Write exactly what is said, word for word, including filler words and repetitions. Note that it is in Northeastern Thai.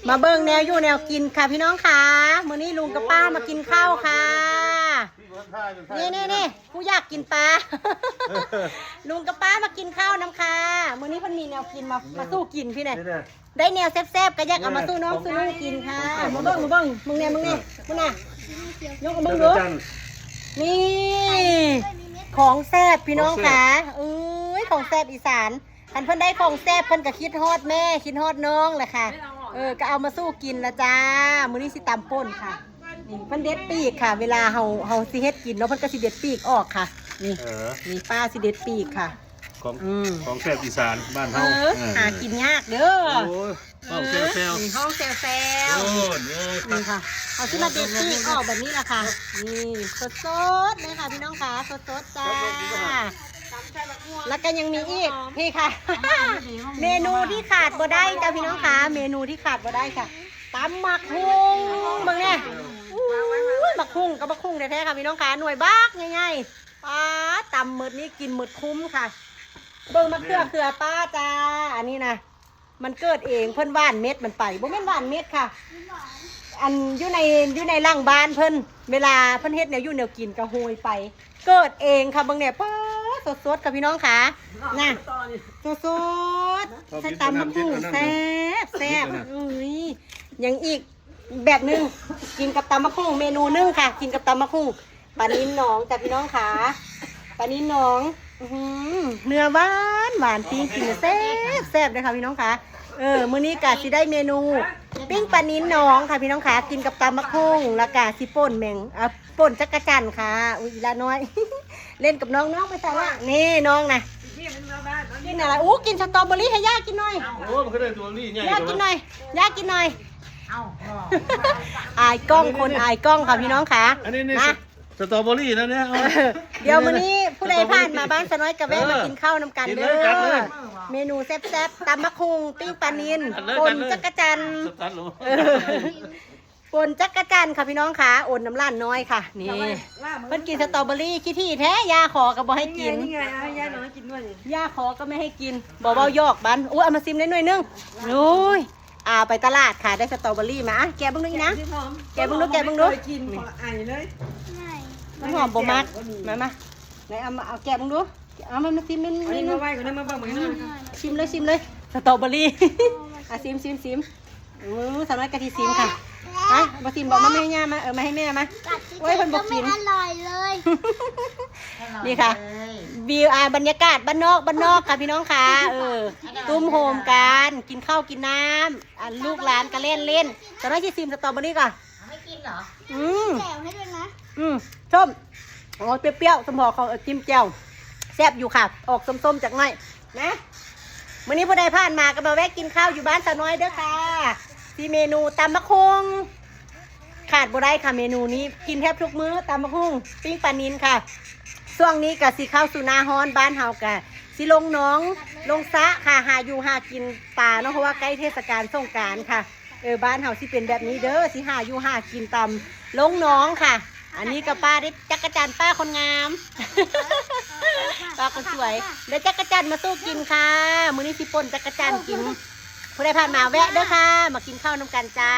มาเบิ่งแนวอยู่แนวกินค่ะพี่น้องค่ะ มื้อนี้ลุงกับป้ามากินข้าวค่ะ นี่นี่นี่ผู้อยากกินปลา ลุงกับป้ามากินข้าวนำค่ะ มื้อนี้เพิ่นมีแนวกินมามาสู้กินพี่เนี่ย ได้แนวแซ่บๆก็อยากเอามาสู้น้องสู้นุ่งกินค่ะ มาเบิ่งมาเบิ่งมึงเนี่ยมึงเนี่ยมึงน่ะยกมาเบิ่งดู นี่ ของแซ่บพี่น้องค่ะเอ้ยของแซ่บอีสานคันเพิ่นได้ของแซ่บเพิ่นก็คิดฮอดแม่คิดฮอดน้องแหละค่ะ เออก็เอามาสู้กินละจ้า มื้อนี้สิตำป่นค่ะ นี่เพิ่นเด็ดปีกค่ะ เวลาเฮาเฮาสิเฮ็ดกินเนาะเพิ่นก็สิเด็ดปีกออกค่ะ นี่เออนี่ป้าสิเด็ดปีกค่ะ ของอืมของแซ่บอีสานบ้านเฮาเออเออหากินยากเด้อโอ้ยเฮาแซวแซวนี่ห้องแซวแซวโอ้ยนี่ค่ะเขาสิมาเด็ดปีกออกแบบนี้แหละค่ะ นี่สดๆเลยค่ะพี่น้องค่ะสดๆจ้า แล้วก็ยังมีอีกพี่ค่ะ เมนูที่ขาดบ่ได้จ้าพี่น้องค่ะ เมนูที่ขาดบ่ได้ค่ะตำหมักฮุ่งเบิ่งเนี่ยอู้ยหมักฮุ่งกับหมักฮุ่งแท้ๆค่ะพี่น้องค่ะหน่วยบักใหญ่ๆป้าดตำหมดนี้กินหมดคุ้มค่ะ เบิ่งมะเขือเขือป้าจ้า อันนี้นะมันเกิดเองเพิ่นหว่านเม็ดมันไปบ่แม่นหว่านเม็ดค่ะ อันอยู่ในอยู่ในหลังบ้านเพิ่นเวลาเพิ่นเฮ็ดแนวอยู่แนวกินก็โฮยไป เกิดเองค่ะเบิ่งเนี่ยป้าดสดๆค่ะพี่น้องค่ะนะสดๆใส่ตำบักหุ่งแซ่บแซ่บอุ้ยยังอีกแบบหนึ่งกินกับตำบักหุ่งเมนูหนึ่งค่ะ กินกับตำบักหุ่งปลานิลหนองจ้ะพี่น้องค่ะปลานิลหนองอื้อหือเนื้อหวานหวานปิ้งกินแซ่บแซ่บเลยค่ะพี่น้องค่ะเออมื้อนี้กะสิได้เมนู ปิ้งปลานิลหนองค่ะพี่น้องค่ะกินกับตำบักหุ่งแล้วกะสิป่นแมงอ่ะป่นจักจั่นค่ะอุ้ยอีหล้าน้อย เล่นกับน้องน้องไปใส่ละนี่น้องนะกินอะไรอู้กินสตรอเบอรี่ให้ย่ากินหน่อยโอ้มันก็ได้ตัวนี้ใหญ่ย่ากินหน่อยย่ากินหน่อย เอ้า อายกล้องคนอายกล้องค่ะพี่น้องค่ะ อันนี้นี่ นะ สตรอเบอรี่นะเนี่ยเอา เดี๋ยวมื้อนี้ผู้ใดผ่านมาบ้านสะน้อยกะแวะมากินข้าวนำกันเด้ กินเลยจัดเลย อเมนูแซ่บๆตำบักหุ่งปิ้งปลานิล จัดเลย ป่น จัดเลย จักจั่น สตาร์ทลง เออป่นจักจั่นค่ะพี่น้องค่ะอ่นน้ำร้านน้อยค่ะนี่เพิ่นกินสตรอเบอรี่ขี้ถี่แท้ย่าขอก็บ่ให้กิน นี่ไงเอาให้ย่าน้อยกินด้วยนี่ ย่าขอก็ไม่ให้กินบอกว่าหยอกบันอู้เอามาซิมได้หน่อยนึงโอ้ยอาไปตลาดค่ะได้สตรอเบอรี่มาอ่ะแกะเบิ่งดูอีกนะ ที่หอม แกะเบิ่งดูแกะเบิ่งดู เคยกินของอายเลย มันหอมบ่มักมามาไหนเอามาเอาแกะเบิ่งดูเอามันมาซิมมัน อันนี้มาไหว้ก่อนนะมาเบิ่งมือหน่อย ชิมเลยชิมเลยสตรอเบอรี่อ่ะซิมซิมซิมอู้สาวน้อยกะทิซิมค่ะฮะมาซิมบอกมาแม่ย่ามาเออมาให้แม่มาโอ้ยเพิ่นบอกกิน อร่อยเลย นี่ค่ะ วิวอ่ะบรรยากาศบ้านนอกบ้านนอกค่ะพี่น้องค่ะเออตุ้มโฮมกันกินข้าวกินน้ำอ่ะลูกหลานก็เล่นเล่นสาวน้อยที่ซิมสตรอเบอรี่ก่อน ไม่กินเหรอ อืม แจ่วให้ด้วยนะ อืมส้มโอ้ยเปรี้ยวๆสมพอเขาเอาจิ้มแจ่วแซ่บอยู่ค่ะ ออกส้มๆจากหน่อยนะมื้อนี้ผู้ใดผ่านมาก็มาแวะกินข้าวอยู่บ้านสาวน้อยเด้อค่ะที่เมนูตำบักหุ่งขาดบ่ได้ค่ะเมนูนี้กินแทบทุกมื้อตำบักหุ่งปิ้งปลานิลค่ะช่วงนี้ก็สิเข้าสู่หน้าฮ้อนบ้านเฮาก็สิลงหนองลงสระค่ะหาอยู่หากินปลาเนาะเพราะว่าใกล้เทศกาลสงกรานต์ค่ะ เออบ้านเฮาสิเป็นแบบนี้เด้อสิหาอยู่หากินตำลงหนองค่ะ อันนี้ก็ป้าได้จักจั่นป้าคนงามป้าคนสวยได้จักจั่นมาสู้กินค่ะมื้อนี้สิป่นจักจั่นกินผู้ใดผ่านมาแวะเด้อค่ะ มากินข้าวนำกันจ้า